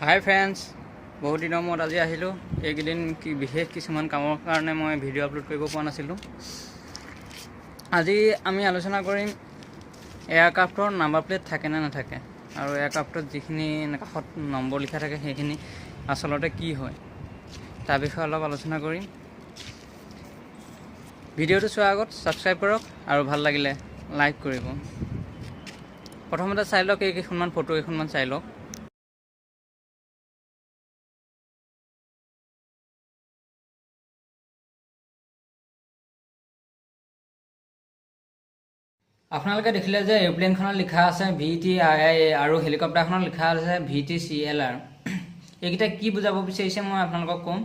হাই friends, বহুত দিনৰ মূৰত আজি আহিলোঁ। এইকেইদিন কি বিশেষ কিছুমান কামৰ কাৰণে মই ভিডিঅ' আপলোড কৰিব পৰা নাছিলোঁ। আজি আমি আলোচনা কৰিম এয়াৰক্ৰাফ্টৰ নাম্বাৰ প্লেট থাকে নে নাথাকে আৰু এয়াৰক্ৰাফ্টত যিখিনি কাষত নম্বৰ লিখা থাকে, সেইখিনি আচলতে কি হয়, তাৰ বিষয়ে অলপ আলোচনা কৰিম। ভিডিঅ'টো চোৱাৰ আগত ছাবস্ক্ৰাইব কৰক আৰু ভাল লাগিলে লাইক কৰিব। প্ৰথমতে চাই লওক এইকেইখনমান ফটো, কেইখনমান চাই লওক। আপোনালোকে দেখিলে যে এৰোপ্লেনখনত লিখা আছে VTIIA আৰু হেলিকপ্টাৰখনত লিখা আছে VTCLR। এইকেইটা কি বুজাব বিচাৰিছে, মই আপোনালোকক ক'ম।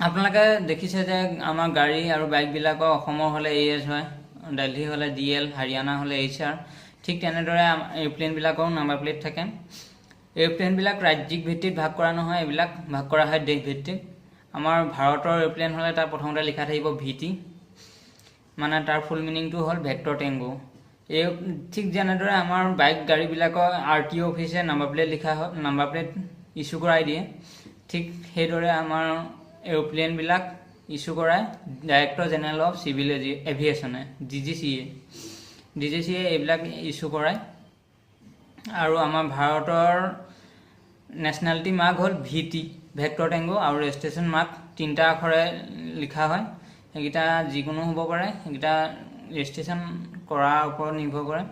আপোনালোকে দেখিছে যে আমাৰ গাড়ী আৰু বাইকবিলাকৰ অসমৰ হ'লে এ এছ হয়, দেলহি হ'লে ডি এল, হাৰিয়ানা হ'লে এইচ আৰ। ঠিক তেনেদৰে এৰোপ্লেনবিলাকৰো নাম্বাৰ প্লেট থাকে। এৰোপ্লেনবিলাক ৰাজ্যিক ভিত্তিত ভাগ কৰা নহয়, এইবিলাক ভাগ কৰা হয় দেশ ভিত্তিক। আমাৰ ভাৰতৰ এৰোপ্লেন হ'লে তাৰ প্ৰথমতে লিখা থাকিব ভি টি, মানে তাৰ ফুল মিনিংটো হ'ল ভেক্টৰ টেংগো। এই ঠিক যেনেদৰে আমাৰ বাইক গাড়ীবিলাকৰ আৰ টি অ' অফিচে নাম্বাৰ প্লেট লিখা হয়, নাম্বাৰ প্লেট ইছ্যু কৰাই দিয়ে, ঠিক সেইদৰে আমাৰ এৰোপ্লেনবিলাক ইছ্যু কৰাই ডাইৰেক্টৰ জেনেৰেল অফ চিভিল এভিয়েশ্যনে, ডিজিচিএ। ডিজিচিএ এইবিলাক ইছ্যু কৰায়। আৰু আমাৰ ভাৰতৰ নেশ্যনেলিটি মাৰ্ক হ'ল ভি টি, ভেক্টৰ টেংগো। আৰু ৰেজিষ্ট্ৰেশ্যন মাৰ্ক তিনিটা আখৰে লিখা হয়। সেইকেইটা যিকোনো হ'ব পাৰে, সেইকেইটা ৰেজিষ্ট্ৰেশ্যন কৰাৰ ওপৰত নিৰ্ভৰ কৰে।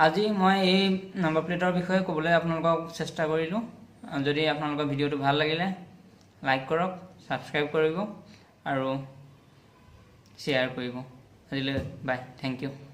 আজি মই এই নাম্বাৰ প্লেটৰ বিষয়ে ক'বলৈ আপোনালোকক চেষ্টা কৰিলোঁ। যদি আপোনালোকৰ ভিডিঅ'টো ভাল লাগিলে লাইক কৰক, ছাবস্ক্ৰাইব কৰিব আৰু শ্বেয়াৰ কৰিব। আজিলৈ বাই, thank U.